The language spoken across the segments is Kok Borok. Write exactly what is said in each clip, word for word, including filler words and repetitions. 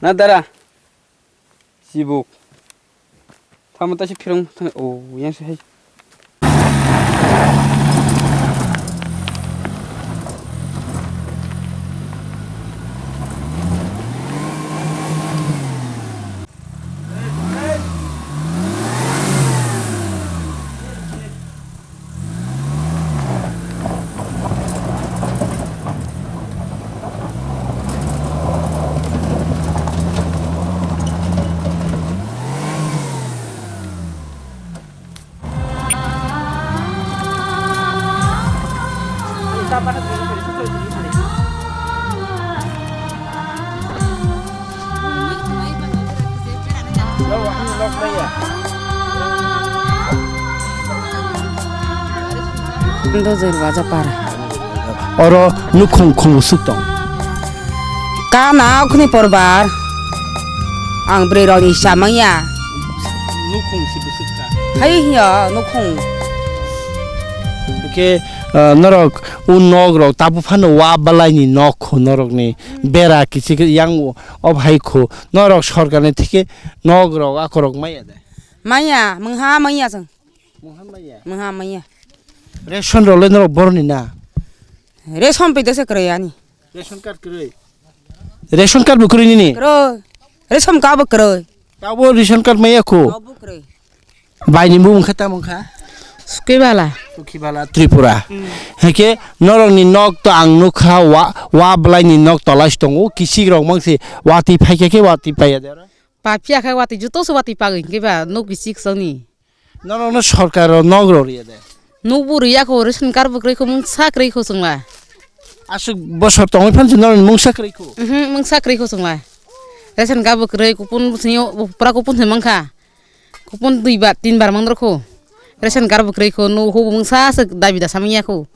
Na dara. Sibuk. Tamo ta si phirong thang, o, yang se hai. Dojor baja para. Oro nukhung khung swk tong. Kana khuni porbar. Ang bwrwi rokni hisa manya. Nukhung si bwswk kha. Hai hiya nukhung. Hwnkhe, ah, norok o nok rok tabuk phano wa bwlai ni nok kho norok ni bera kichik yang o bhai kho norok sorkar ni thike nok rok akorok maya de. Maya, mungha maya chwng. Mungha maya. Mungha maya. Ration rok le norok boroni na? Ration pi desa kwrwi ani. Ration card kwrwi. Ration card bo kwrwi nini? Kwrwi. Ration card bo kwrwi. Tabo ration card maya kho. Abo kwrwi. Bai ni bumung kha tamo kha? Suki bala. Suki bala Tripura. Hmm. Hake norok ni nok to ang nukha wa, wa bwlai ni nok tolai tongo. Kisik rok mangsi wati phaikha khe wati paiya de oro. Papia khe wati juto se wati pagwi hwnkhe ba nok bisik songni. Norokno sorkaro nok rok riya de? Nukbo riya kho, ration card bo kwrwi kho, mungsa kwrwi kho chwngla. Aswk bosor tongwi phan se norokni mungsa kwrwi kho? Mhm, mungsa kwrwi kho chwngla. Ration card bo kwrwi, kupun sini o, pura kupun se mankha. Kupun dui bar, tin bar mangrokho. Ration card bo kwrwi kho, nukhubo mungsa se dabi da samya kho.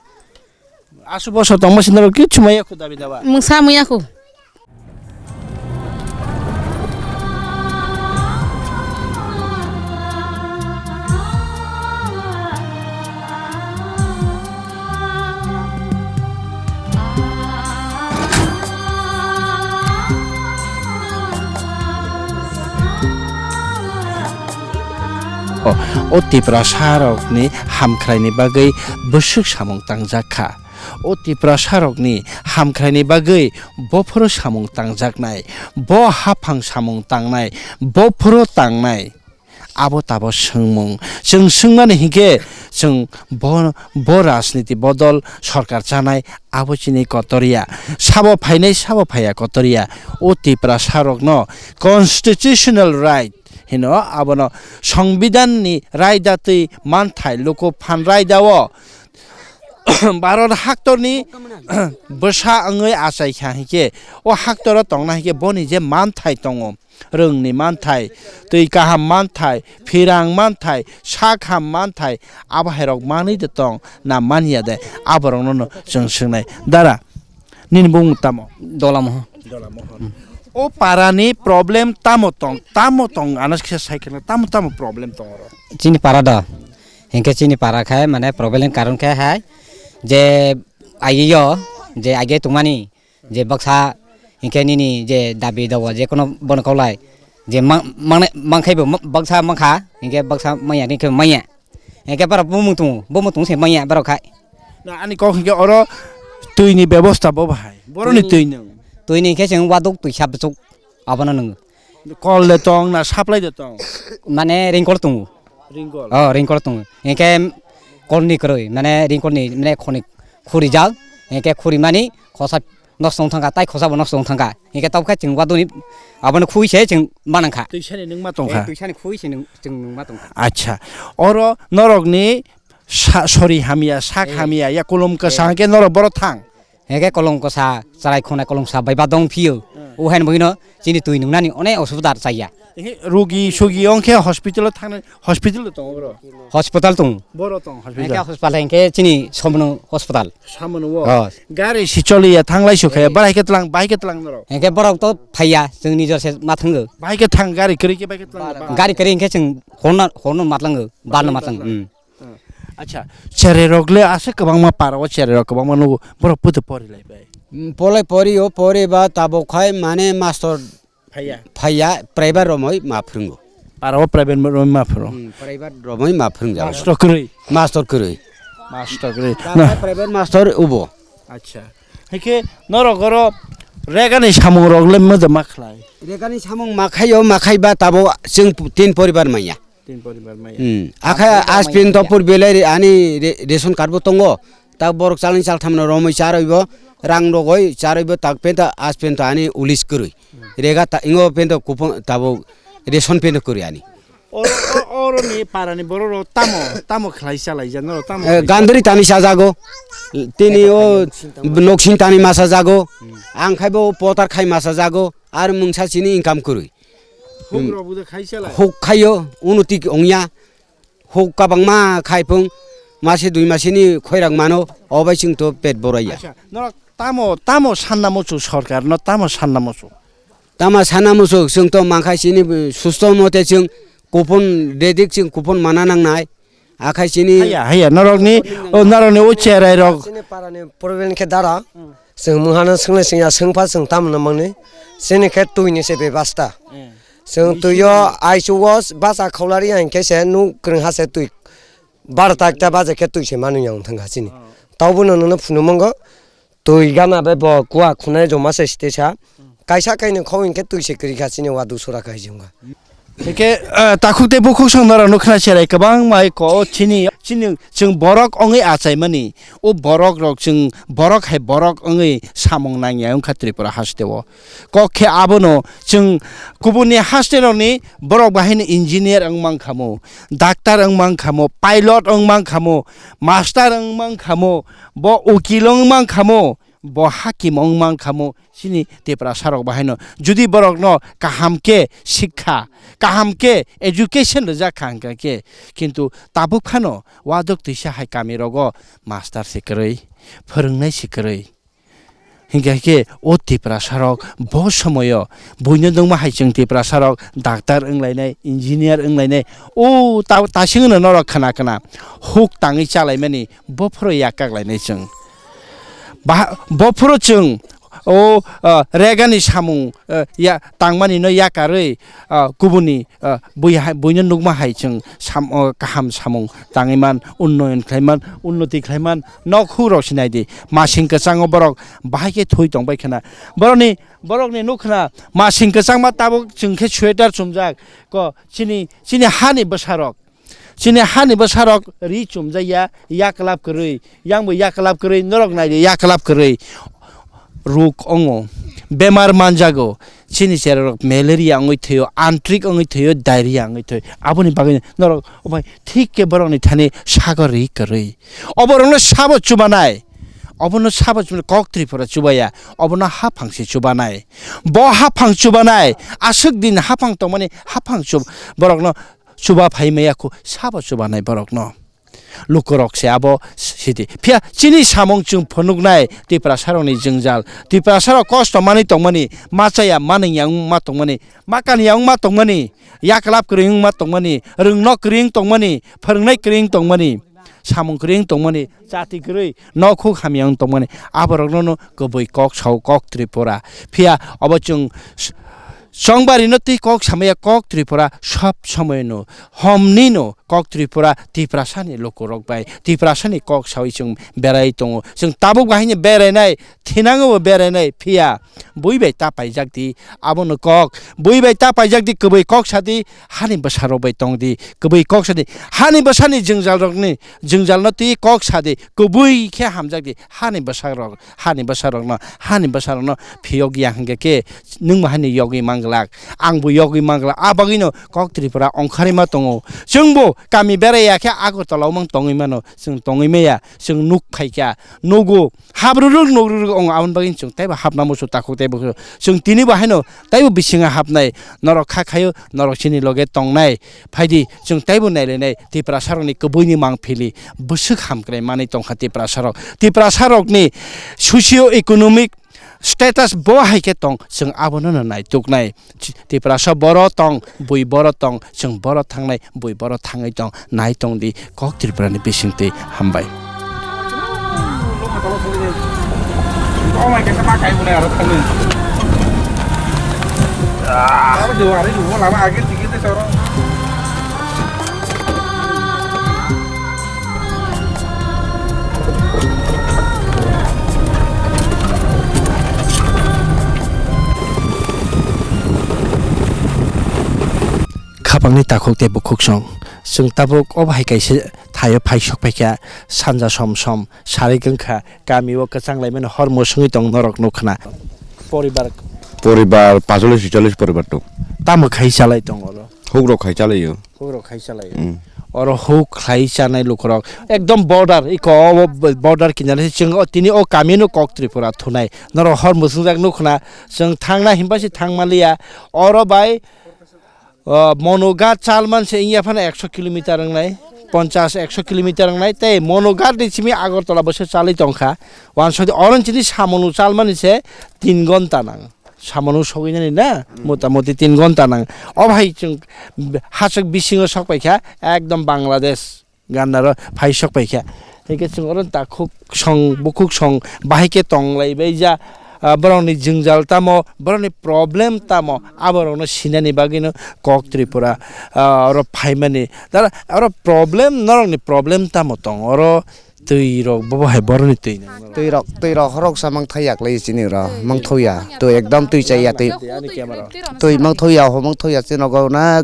Aswk bosor tongma se norok kichu maya kho dabi daba. Mungsa maya kho. O, o Tiprasa rokni hamkhraini bagwi bwswk samung tangjak kha. O Tiprasa rokni hamkhraini bagwi bophuru samung tangjaknai, bo haphang samung tangnai, bophuru tangnai. Abo tabo swngmung. Chwng swngmani hinkhe chwng bo, bo rajniti bodol sorkar chanai abo chini kotor ya. Sabo phainai sabo phaiya kotor ya. O Tiprasa rokno constitutional right hino, abono songbidanni raida twi manthai luku phan raida o Bharat haktorni bwsa wngwi achai kha hinkhe, o haktoro tongna hinkhe boni je manthai tongo, rwngni manthai, twi kaham manthai, phirang manthai, sak ham manthai, abo hairok manwi de tong na manya de, aborokno no chwng swngnai. Dara, nini bumung tamo? Dola Mohan. Dola Mohan. O parani problem tamo tong, tamo tong, anas kisa sai kheno, tamo tamo problem tong oro? Chini para do. Hinkhe chini para khai mane problem karon khe hai je agiyo je agi tongmani je baksa hinkhe nini je dabi dogo je kono bono kaulai je mang, mangnai, mangkhaibo ma-, baksa mangkha hinkhe baksa manya hinkhe manya. Hinkhe borok bumung tongo, bumung tong se manya borok khai. Na ani kok hinkhe oro twi ni bebosta bo bahai. Boroni twi, twi nung. Twi ni hinkhe chwng waduk twi sap bwswk abono nung. Kol de tong na supply de tong? Mane ringkol tongo. Ringkol. Oh, ringkol tongo. Hinkhe kol ni kwrwi, mane ringkol ni, mane khoni khuri jak. Hinkhe khuri mani khosa nosto wng thangkha, tai khosa bo nosto wng thangkha. Hinkhe tabukhe chwng waduk ni abono khui se chwng manang kha. Twi sani nung ma tong kha? Eh, twi sani khui se nung, chwng nung ma tong kha. Acha. Oro norok ni sa-, sori hamya, sak hamya, ya kolom kwsa hwnkhe norok boro thang. Hwnkhe kolom kwsa, chwrai khunai kolom kwsa bai ba dong phio. O haino bagwino chini twi nungnani onek osubida chaya. Rugi sugi wngkhe hospital o thangnai, hospital o tongo boro? Hospital tongo. Boro tong hospital? Hwnkhe hospital hwnkhe chini Somno hospital. Samano o? Oh. Gari si choliya thanglai sukhe, bahai khe tlang, bahai khe tlang norok? Hwnkhe borok to phaiya, chwng nijor se ma thango. Bahai khe thang gari kwrwi khe bahai khe tlang? Gari kwrwi hwnkhe chwng horno, horno matlango, barno matlango. Acha, chererok le aswk kwbangma para o chererok kwbangma nugo, borok puto pori lai bai. Polai pori o, pori ba tabok khai mane master Phaiya. Phaiya, private romoi ma phwrwngo. Para o private romoi ma phwrwngo. Hmm, private romoi ma phwrwngjak. Master kwrwi. Master kwrwi. Master kwrwi. Tamo private master ubo. Acha. Hike norok oro regani samung rok le moja ma khlai. Regani samung ma khaio, ma khaiba tabo chwng tin poribar manya. Tin poribar maya. Hmm. Akha aspin to pur belai ani ration card bo tongo. Ta borok chalni chaltham no romoi charoibo, rang rogoi charoibo, tak penta as penta ani ulis kwrwi. Rega ta ingo penta kupon tabo ration penta kwrwi ani. Oro, o-, oroni parani borok rok tamo, tamo khlai chalaijak norok tamo Eh, khlai gandri tani sajago. Tini o noksing tani masa jago. Ang khaibo potar khai masa jago. Ar mungsa chini income kwrwi. Huk rok bo khai chalai. Huk khaio, unuti ongya. Huk kabangma khai phung, mase dui maseni khoirak mano, obai chwng to pet boraiya. Acha, norok tamo, tamo sanna muchung sorkar no, tamo sanna muchung? Tamo sanna muchung, chwng to mankha chini susto mote chwng kupon, dedik chwng kupon mana nangnai. Akhai chini Haya, haya, norokni, o, norokni o cherai rok. Chini parani problem khe dara. Hmm. Chwng mungha no swnglai chwng ya, swngpha chwng tamo no mangni. Chini khe twi ni se bebasta. Hmm. Chwng twi o aichu o basa khaulari ya hinkhe se nuk kwrwng ha se twi. Barota ekta baje khe twi se manu ya wng thang kha chini. Oh. Taubo no nono phunu mongo. Twi gana bai bo kua khunai joma se site sa. Hmm. Kaisa kainwi khau hinkhe twi se kwrwi kha chini wadu sora khai jwnga. Hingke, eh, takhuk tei bukhuk song norok nukha cherai kwbangma eko o chini, chini chwng borok wngwi achaimani, o borok rok chwng borok hai borok wngwi samung nangya wngkha Tripura haste o. Kok khe abono chwng kubuni haste rokni borok bahai no engineer wng mankha mo, doctor wng mankha mo, pilot wng mankha mo, master wng mankha mo, bo ukil wng mankha mo, bo hakim wng mankha mo, chini Tiprasa rok bahaino jodi borok no kaham khe sikha, kaham khe education rijak kha hingkha khe, kintu tabuk phano wadok twisa hai kami rogo master se kwrwi, phwrwngnai se kwrwi. Hingkha khe o Tiprasa rok bo somoyo buino nungma hai chwng Tiprasa rok doctor wnglainai, engineer wnglainai, o ta-, tasing no norok khna khna huk tangwi chalaimani bophoro yak kaklainai chwng. Bah-, bophoro chwng o, ah, regani samung, ah, ya, tangmani no yakarwi, ah, kubuni, ah, bui hai, buino nukma hai chwng sam-, o, kaham samung tangwi man, unnoyon khlai man, unnoti khlai man, nok huk rok se nai di. Masing kwchango borok bahai khe thwi tong bai khna. Borokni, borokni nuk khna masing kwchangma tabuk chwng khe sweater chumjak. Ko chini, chini hani bwsarok. Chini hani bwsarok ri chumjakya, yaklap kwrwi, yang bo yaklap kwrwi, norok nai di yaklap kwrwi. Ruk ongo, bemar manjago, chini cherarok malaria wngwi thwio, antrik wngwi thwio, diarrhea wngwi thwio. Aboni bagwi norok obai thik khe borokni thani sago ri kwrwi. Oborokno sabo chubanai, obono sabo chubanai, kok Tripura chubaya, obono haphang se chubanai. Bo haphang chubanai, aswk din haphang tongmani haphang chub-, borokno chuba phai maya khu sabo chubanai borokno. Lukurok se abo sidi. Phiya chini samung chwng phunuknai Tiprasarokni jwngjal. Tiprasarok kosto manwi tongmani, ma chaya manwngya wngma tongmani, ma kanya wngma tongmani, yaklap kwrwi wngma tongmani, rwngno kwrwi wng tongmani, phwrwngnai kwrwi wng tongmani, samung kwrwi wng tongmani, chati kwrwi, nokhuk hamya wng tongmani, aborokno no kwbwi kok sao kok Tripura. Phiya obo chwng s-, chongbarino twi kok samaya kok Tripura sob somoyno, homnino kok Tripura, Tiprasani lukurok bai, Tiprasani kok sawi chwng berai tongo. Chwng tabuk bahaino berainai, thinango bo berainai, phiya bui bai ta paijak di, abono kok, bui bai ta paijak di, kwbwi kok sa di, hani bwsarok bai tong di, kwbwi kok sa di, hani bwsani jwngjalrokni, jwngjalno twi kok sa di, kwbwi khe hamjak di, hani bwsarok, hani bwsarokno, hani bwsarokno phiyok ya hwnkhe khe nwng bo haino yogwi manglak, ang bo yogwi manglak. A bagwino kok Tripura ongkharwi ma tongo. Chwng bo kami berai ya khe Agartala o mang tongwi mano, chwng tongwi maya, chwng nuk phai kha, nugo, habruruk nugruruk ong, aboni bagwi chwng teibo hapna muchung takhuk teibo chwng tini bo haino teibo bisingo hapnai, norok kha khaio, norok chini loge tongnai, phaidi chwng teibo nailainai, Tiprasarokni kwbwini mang phili bwswk hamkrai manwi tongkha Tiprasarok. Tiprasarokni socio economic status bo hai khe tong, chwng abono no naituknai. Tiprasa boro tong, bui boro tong, chwng boro thangnai, bui boro thangwi tong, nai tong di kok Tripurani bisingtwi. Hambai. Oh my God, ma kai bune aro thangwi. Ah, aro do, aro do, lama age tiki te soro. Khapangni takhuk tei bukhuksong. Chwng tabuk o bahai kaisa thaio phai sok phaikha, sanja som som sarigwng kha, kami o kwchang laimani hor mwswngwi tong norok nukhna. Poribar? Poribar pacholis chicholis poribar tong. Tamo khai chalai tong oro? Hukrok khai chalaio. Hukrok khai chalaio. Mm. Oro huk khlai chanai lukurok ekdom border, iko o border kinaro se chwng o tini o kami no kok Tripura thunai. Norok hor mwswngjak nukhna, chwng thangna himba se thangmaliya. Oro bai, o, Monoghat chalman se wngya phano ekso kilometer wngnai, ponchas ekso kilometer wngnai, tei Monoghat ni simi Agartala bo se chalwi tongkha. Wansokdi oro chini Samonu chalmani se tin gonta nang. Samonu sogwinani na, mm, motamoti tin gonta nang. O bahai chwng hachwk bisingo sok paikha, ekdom Bangladesh. Gandaro phai sok paikha. Hingke chwng oro takhuk song, bukhuk song, bahai khe tong lai bai ja, ah, borokni jwngjal tamo, borokni problem tamo, aborokno sinani bagwino kok Tripura, ah, oro phaimani. Dara, oro problem, norokni problem tamo tong, oro twi rok, bobo hai borokni twi nang. Twi rok, twi rok horoksa mangthai yaklai chini oro, mangthau ya. Twi ekdom twi chai ya, twi. Ani camera. Twi mangthau ya, ho mangthau ya, chini nogo na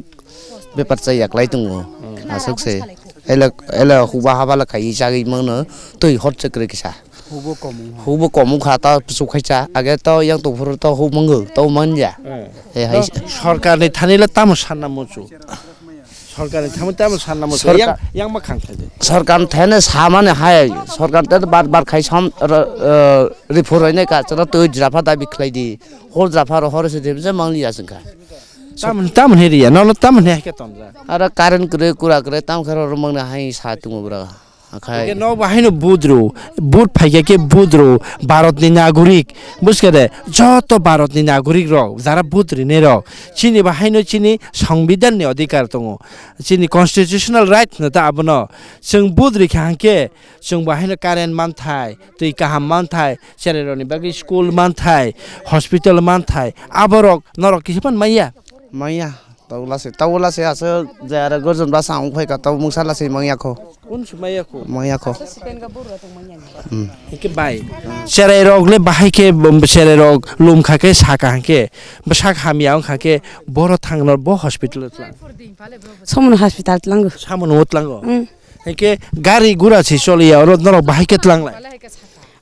bepar chai yaklai tongo. Hmm. Aswk se. Ele, ele huba haba le khai chagwi mangno twi hot se kwrwi kisa. Hubo komung. Hubo komung kha ta pisu khai cha. Age to yang to phuru to hu mango to manya. Eh. Eh, hai. To sorkar ni thani le tamo sanna muchu. Sorkar ni thani tamo sanna muchu. Sorkar. Yang, yang ma khang thai de. Sorkar thani samani hai. Sorkar te bar bar khai sam, eh, report roi ne ka chana to jrapha dabi khlai di. Hor jrapha ro hor se de je mangli ya singkha. Tamon, tamon he riya, nono tamon he haikhe tonjak. Aro current kwrwi, kura kwrwi, tam khe rw rwmang nw hai sa tongo bwrw. Akhai. Hingke no bo haino vote rw, vote phaikha khe vote rw, Bharatni nagorik, buskha de, joto Bharatni nagorik rok, jara vote rinai rok, chini bo haino chini Songbidan ni odhikar tongo, chini constitutional right hwno ta abono, chwng vote rikha hwnkhe, chwng bo haino current manthai, twi kaham manthai, cherai rokni bagwi school manthai, hospital manthai, aborok norok kisa phan manya? Manya, tau lase, tau lase aswk je aro gorjon bwsa wng phaikha, tau mungsa lase manya kho. Kun se manya kho? Manya kho. Hmm. Hingke bai, cherai rok le bahai khe, cherai rok lum kha khe, saka hwnkhe, bwsak hamya wng kha khe, boro thangno bo hospital o tlang. Somono hospital tlango. Samono o tlango. Hmm. Hingke gari gura se choliya, oro norok bahai khe tlanglai?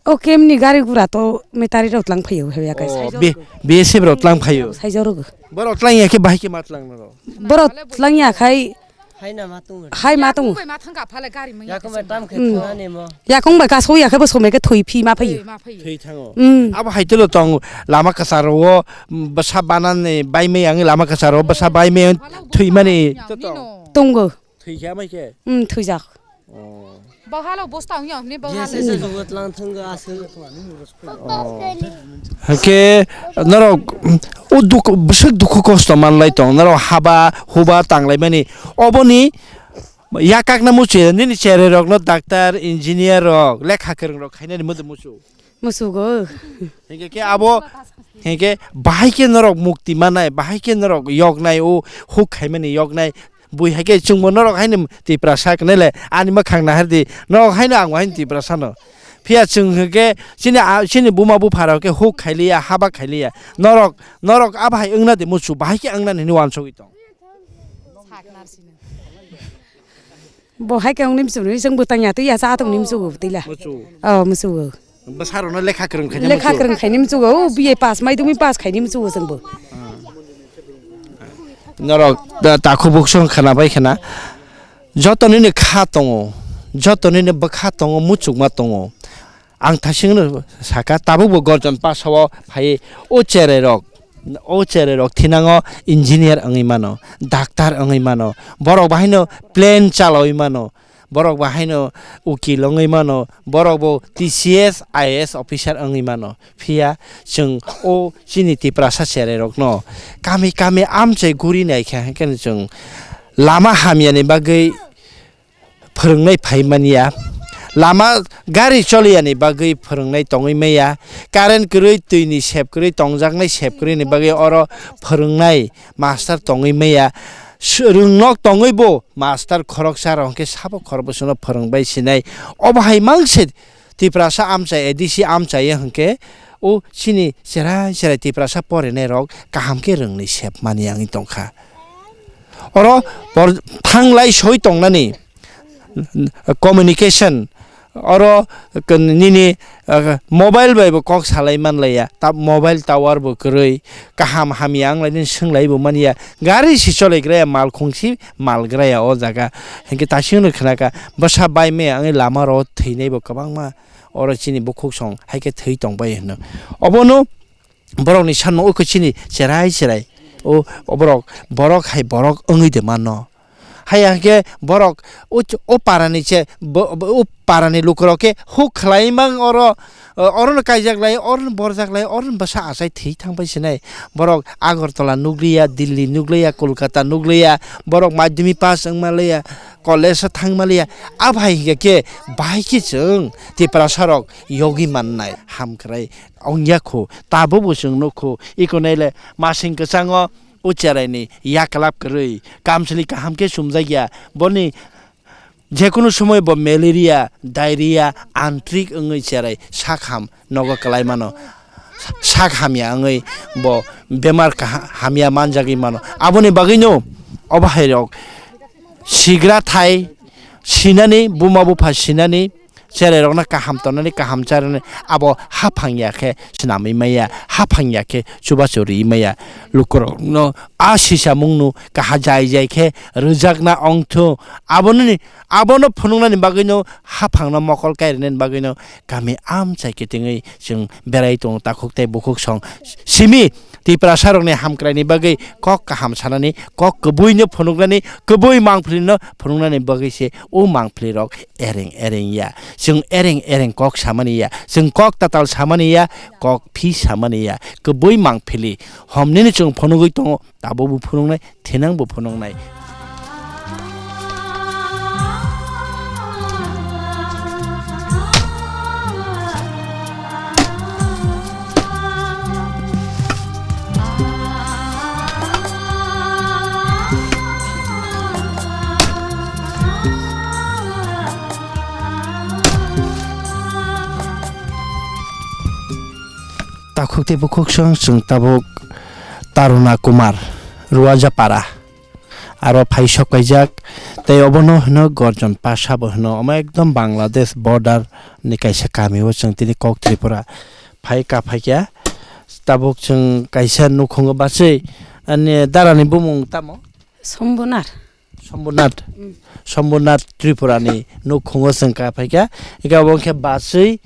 O kemni gari gura to metari rok tlang phaio, heya kai. Oh, B-, B S F rok tlang phaio? Saijoro go. Borok tlang ya khe bahai khe ma tlang norok? Borok tlang ya khai. Hai na ma tongo. Hai ma tongo. Yakung bai ma thang ka phale gari manya. Yakung bai tam khe thangani mo. Yakung bai kaso ya khe bo somai khe thoi phi ma phaio. Thoi ma phaio. Thoi thango. Mm. Abo hai tolo tong lama kasaro o, mm, bwsa banani bai mai ang lama kasaro bwsa bai mai thoi mani. Tongo. Thwi kha mai khe? Hmm, thwijak. Oh. Bo halo bosta wngya hwnwi bo halo. Yes, yes, yes, tlang thang ga aswk. Oh. Hake norok, o dukhu, bwswk dukhu kosto manlai tong, norok haba huba tanglaimani. Oboni yakakna muchung, nini cherai rokno doctor, engineer rok, lekha kwrwng rok khainani muchung. Musugo. Hingke khe abo, hingke bahai khe norok mukti manai, bahai khe norok yoknai, o huk khaimani yoknai. Bui hai khe chwngbo norok haino Tiprasa hwnwi le, ani mwkhang nahar di, norok haino ang bo haino Tiprasa no. Phiya chwng hwnkhe chini a, chini buma bupha rok khe huk khailiya, haba khailiya. Norok, norok abo hai wngna di musu, bahai khe wngna hinwi uansugwi tong. Bo hai khe wngni mchwngno chwng bwtang ya twi ya cha tongni mchwgo bwtwi la. Muchung. Oh, mchwgo. Bwsarokno lekha kwrwng khaina lekha muchung. Kwrwng khaini mchwgo, oh, B A pass, maidugmi pass khaini mchwgo chwngbo. Norok da takhuk buksong khwnabai khwna. Joto nini kha tongo, joto nini bwkha tongo, muchungma tongo. Ang thasingno saka, tabukbo gorjon pasao phai o cherai rok, o cherai rok thinango engineer wngwi mano, doctor wngwi mano, borok bahaino plane chalawi mano, borok bahaino ukil wngwi mano, borokbo T C S, I A S officer wngwi mano. Phiya chwng o chini Tiprasa cherai rokno kami kami amchai guri naikha, hwnkhe chwng lama hamyani bagwi phwrwngnai phai manya. Lama gari choliyani bagwi phwrwngnai tongwi maya, current kwrwi, twini sep kwrwi, tongjaknai sep kwrwini bagwi oro phwrwngnai master tongwi maya. S-, rwngnok tongwi bo master khoroksa rok hwnkhe sabo khorokbwswkno phwrwngbai sinai. Obo hai mang se Tiprasa amchai, A D C amchai hwnkhe o chini cherai cherai Tiprasa porinai rok kaham khe rwngni sep mani wngwi tongkha. Oro por-, thanglai soi tongnani communication, oro k-, nini, ah, mobile bai bo kok salai manlaiya, ta-, mobile tower bo kwrwi, kaham hamya wnglainani swnglai bo manya, gari se choligraya, mal khungsi malgraya o jaga, hinkhe tasingno khnakha bwsa bai maya wngwi lama ro thwinai bo kwbangma, oro chini bukhuk song hai khe thwi tongbai hwno. Obono borokni sanmung oko chini cherai cherai. O, o borok, borok hai borok wngwi de mano. Haiya hwnkhe borok o ch-, o parani che, bo, bo, o parani lukurok khe huk khlai mang oro, o, orono kaijak lai, orono borjak lai, orono bwsa achai thwi thang pai sinai. Borok Agartala nukliya, Delhi nukliya, Kolkata nukliya, borok madhyamik pass wngma liya, college o thangma liya. Aphai hwnkhe khe bahai khe chwng Tiprasa rok yogwi mannai hamkrai. Ongya kho, tabukbo chwng nukho, iko naile masing kwchango o cheraini yaklap kwrwi, kamchwlwi kaham khe chumjakya, boni jekunu somoi bo malaria, diarrhea, antrik wngwi cherai sak ham nogo kwlai mano, sak hamya wngwi bo bemar kaha-, hamya manjagwi mano. Aboni bagwino obo hai rok sigra thai sinani, buma bupha sinani, cherai rokno kaham tongnani, kaham charani, abo haphang ya khe swnamwi maya, haphang ya khe chubachu riwi maya. Lukurokno a sisamungno kaha jai jai khe rwjakna ongthu, abononi, abono phunuknani bagwino haphangno mokol kairinani bagwino kami amchai kitingwi chwng berai tongo takhuk tei bukhuk song simi. Tiprasa rokni hamkraini bagwi kok kaham sanani, kok kwbwino phunuknani, kwbwi mangphlino phunuknani bagwi se o mangphlirok ereng ereng ya. Chwng ereng ereng kok samani ya, chwng kok tatal samani ya, kok phi samani ya. Kwbwi mangphili homnini chwng phunugwi tongo, tabukbo phunuknai, thinangbo phunuknai. Takhuk tei bukhuk song chwng tabuk Taruna Kumar, Ruajapara. Aro phai sok kaijak, tei obono hwno Gorjon Pasa bo hwno, omo ekdom Bangladesh border ni kaisa kami o chwng tini Kok Tripura phai ka phaikya. Tabuk chwng kaisa nukhungo bachwi, ani dara ni bumung tamo? Sombonar. Sombonath. Mm. Sombonath Tripura ni nukhungo chwng ka phaikya. Ika obo khe bachwi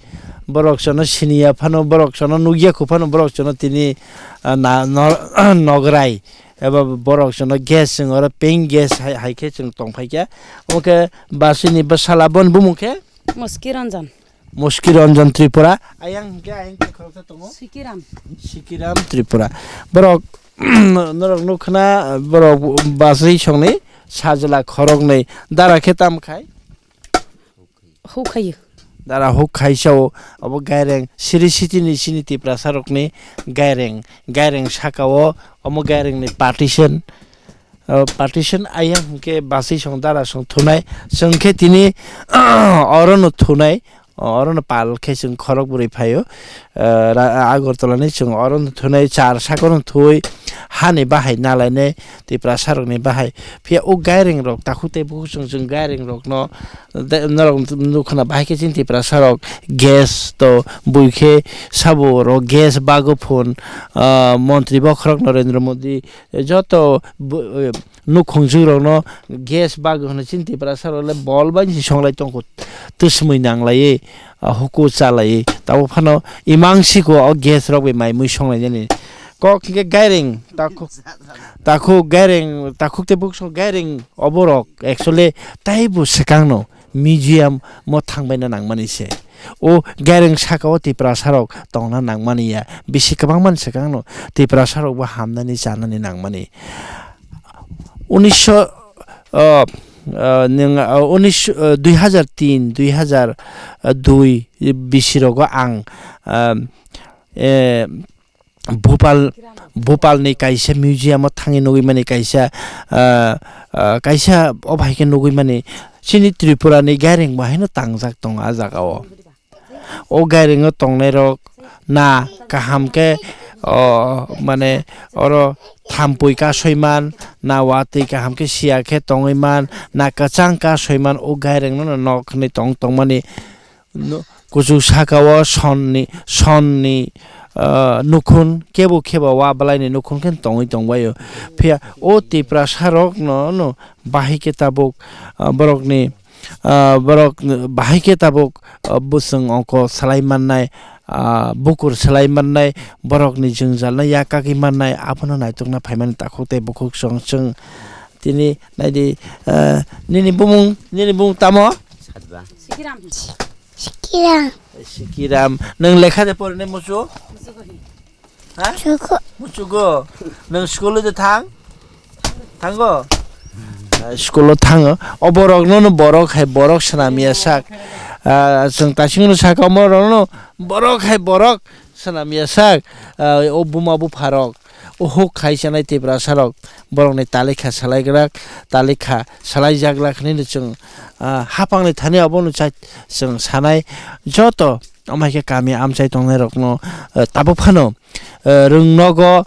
borok chwngno siniya phano, borok chwngno nukya khu phano, borok chwngno tini, ah, na, no-, nograi. Eba borok chwngno gas, chwng oro pink gas hai, hai khe chwng tong phai kha. Omo khe bachwini bwsala boni bumung khe? Muski Ranjan. Muski Ranjan Tripura. Ayang hwnkhe ayang khe khoroksa tongo? Sikiram. Sikiram Tripura. Borok, norok nukha na, borok bachwi songni sajla khoroknwi. Dara khe tam khai? Huk khayo. Dara huk khai sao, abo gaireng, siri sitini sini Tiprasa rokni gaireng, gaireng saka o, omo gaireng ni partition, o partition ayang hwnkhe bachwi song dara song thunai, chwng khe tini oro no thunai, oro no pal khe chwng khorok bwrwi phaio, eh, ra-, Agartala ni chwng oro no thunai, char saka no thwi, hani bahai nalainai, Tiprasa rokni bahai. Phiya o gaireng rok takhuk tei bukhuk chwng chwng gaireng rok no de-, norok nukha na bahai khe chini Tiprasa rok gas to bui khe sabo rok gas bago phone, ah, montri bokhorok Narendra Modi, eh, joto bu-, eh, nukhungjwk rok no gas bago hwnwi chini Tiprasa rok le bol bai si songlai tongkho, twsmwi nanglaiwi, ah, huku chalaiwi. Tabuk phano imang siko o gas rok bai mai mui songlainani. Kok hwnkhe gaireng takhuk, takhuk gaireng, takhuk tei bukhuk song gaireng oborok actually taibo swkangno museum o thangbaina nangmani se. O gaireng saka o Tiprasa rok tongna nangmani ya, bisi kwbangmani swkangno Tiprasa rok bo hamnani chanani nangmani. Unisho, ah, Ah, nwng, ah, unis, ah, dui hazar tin, dui hazar dui bisi rogo ang, ah, eh, Bhopal, Bhopal ni kaisa museum o thangwi nugwi mani kaisa, ah, ah, kaisa o bahai khe nugwi mani chini Tripura ni gaireng bo haino tangjak tongo ah jaga o. O gairingo tongnairok na kaham khe, o, mane, oro thampui kasoi man, na watwi kaham khe siya khe tongwi man, na kwchang kasoi man, o gairingno nok hwnwi tong tongmani, no, kuchuk saka o sonni, sonni, o, nukhung, kebo khe ba wa bwlaini nukhung khe tongwi tongbaio. Phiya o Tiprasa rokno, no, bahai khe tabuk, o, borokni, ah, borok bahai khe tabuk, ah, bwswng ongko salai mannai, ah, bukur salai mannai, borokni jwngjalno yak kagwi mannai, abono naitokna phaimani takhuk tei bukhuk song chwng tini naidi, ah, nini bumung, nini bumung tamo? Sadba. Sikiram. Sikiram. Sikiram. Nwng lekha de porinai muchung? Ha? Chugo. Muchugo. Nwng school de thang? Thango? Ah, school o thango. O borok no, no borok hai borok swnam ya sak. Ah, chwng taising no saka omo rok no borok hai borok swnam ya sak. Ah, o buma bupha rok. O huk khai chanai Tiprasa rok. Borok ni talikha salai grak, talikha salai jak lak hinui no chwng, ah, hapang ni thani obo no chai chwng sanai joto. Omo hai khe kami amchai tongnai rokno, eh, tabuk phano, eh, rwng nogo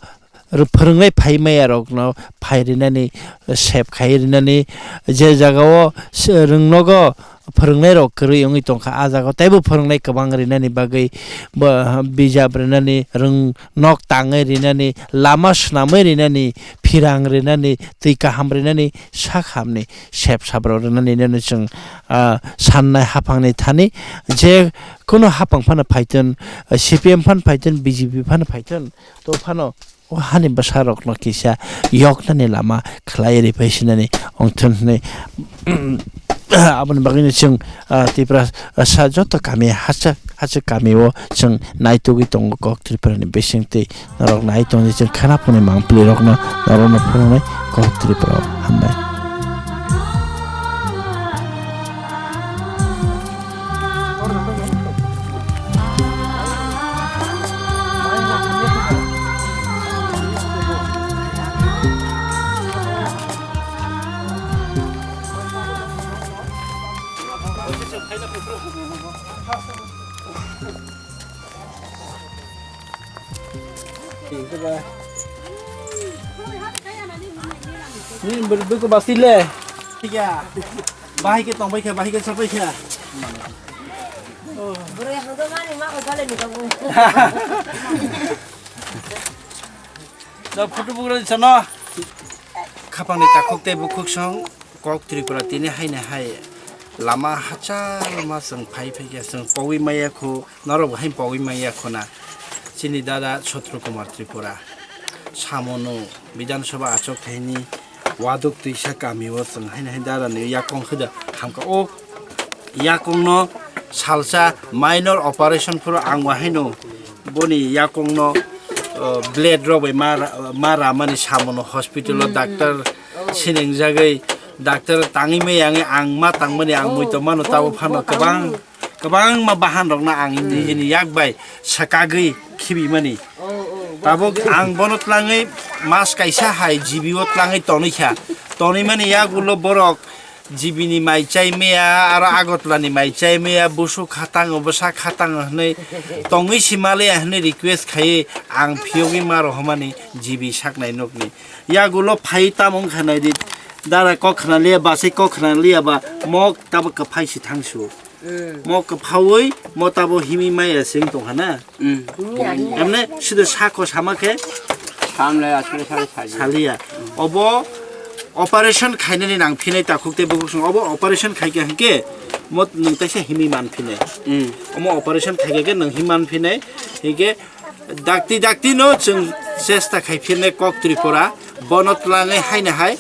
rw-, phwrwngnai phai maya rokno phai rinani, eh, sep khai rinani, je jaga o se rwng nogo phwrwngnai rok kwrwi wngwi tongkha, ah jaga o teibo phwrwngnai kwbang rinani bagwi bo, bijap rinani, rwng nok tangwi rinani, lama swnamwi rinani, phirang rinani, twi kaham rinani, sak hamni sep sabrok rinani nini chwng, ah, sannai haphangni thani je Kuno hapang phano phaitun, C P M phano phaitun, B J P phano phaitun, to phano o hani bwsa rokno kisa yoknani lama khlai rwi phai sinani ongthun hwnwi. Aboni bagwino chwng, ah, Tiprasa joto kami hachak hachak kami o chwng naitugwi tongo kok Tripura ni bisingtwi. Norok nai tongdi chwng khena phone mangpili rokno norokno phunuknai kok Tripura o. Hambai. Ni ber-, beko basi le. Iya. Bahai ke tong bai khe, bahai ke sapai khe. Bwrwi hangto mani ma ko jale ni tongo. Da photo bugra ni chano. Khapang ni takhuk tei bukhuk song. Kok Tripura tini haino hai lama hachal ma chwng phai phai khe chwng powi maya khu, norok bo hai powi maya khu na. Chini dada Chhatru Kumar Tripura. Samono Bidhan Sabha achuk thaini Waduk Twisa kami o chwng haino hai dada ni yakung khwda hamkha o yakung no salsa minor operation phuru ang bo haino boni yakung no, uh, blade rok bai ma ra-, ma ramani samono hospital o doctor sinijagwi doctor tangwi maya ang ma tangmani ang mui tongmano tabo phano kwbang, kwbangma bahan rokno ang ini, ini yak bai swkagwi khibimani. Tabuk ang bono tlangwi mas kaisa hai G B o tlangwi tonwi kha. Tonwi mani yagulo borok G B ni mai chai maya, aro Agartala ni mai chai maya, busuk khatango, bwsa khatango hwnwi tongwi si maliya hwnwi request khaiwi ang phiyogwi ma rohormani G B saknai nokni. Yagulo phai tamo wngkha naidi, dara kok khna liya, basai kok khna liya ba mok tabo kwphai si thangsu. Mo kwphaui mo tabo himwi maya se wng tongkha na? Emne sido sako sama khe Samle asle sale saji. Saliya. Obo operation khainani nang phinai takhuk tei bukhuk song. Obo operation khaikha hinkhe mo nwng taisa himwi man phinai. Omo operation khaikha khe nwng himwi man phinai hinkhe Dakti dakti no chwng chesta khai phirnai kok Tripura, bono twlangwi haino hai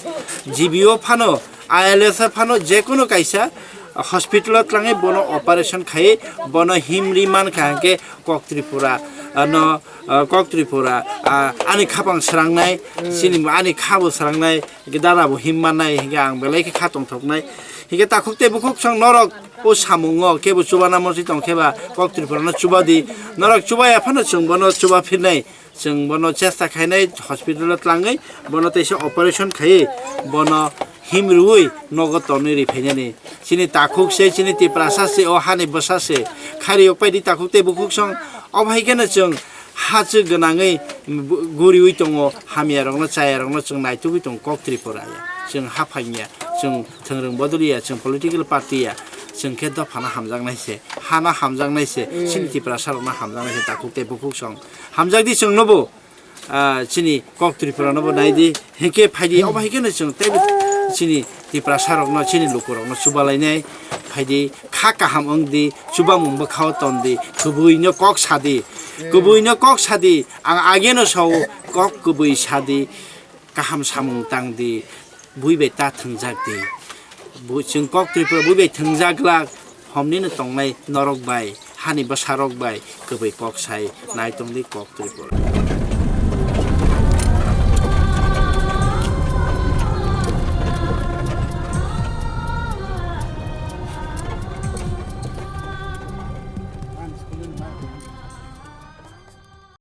G B o phano, I L S o phano, jekunu kaisa, hospital o tlangwi bono operation khai, bono himri mankha hwnkhe Kok Tripura, ah, no, ah, Kok Tripura, ah, ani khapang srangnai, chini ani kha bo srangnai, hwnkhe dada bo him mannai, hwnkhe ang belai khe kha tongthoknai. Hwnkhe takhuk tei bukhuk song norok o samungo kebo chubana mosoi tongkhe ba Kok Tripura no chuba di, norok chubaya phano chwng bono chuba phirnai. Chwng bono chesta khainai hospital o tlangwi, bono teisa operation khaiwi, bono him rwui nogo tonwi riphainani. Chini takhuk se, chini Tiprasa se, o hani bwsa se. Khari yok paidi takhuk tei bukhuk song, obo hai kheno chwng hachwk gwnangwi bu-, guriwi tongo, hamya rokno, chaya rokno chwng naitugwi tongo Kok Tripura ya. Chwng haphang ya, chwng thwngrwng bodol ya, chwng political party ya, chwng khe dophano hamjaknai se, hano hamjaknai se, chini Tiprasa rokno hamjaknai se takhuk tei bukhuk song. Hamjakdi chwngnobo, ah, chini Kok Tripura nobo naidi, hwnkhe phaidi, obo hai kheno chwng teibo chini Tiprasa rokno, chini luku rokno chubalainai, phaidi kha kaham wngdi, chubamung bwkhao tondi, kwbwino kok sadi, kwbwino kok sadi, ang ageno sao kok kwbwi sadi, kaham samung tangdi, bui bai ta thwngjak di. Bu-, chwng Kok Tripura bui bai thwngjak glak, homnino tongnai norok bai, hani bwsarok bai, kwbwi kok sai nai tongdi Kok Tripura.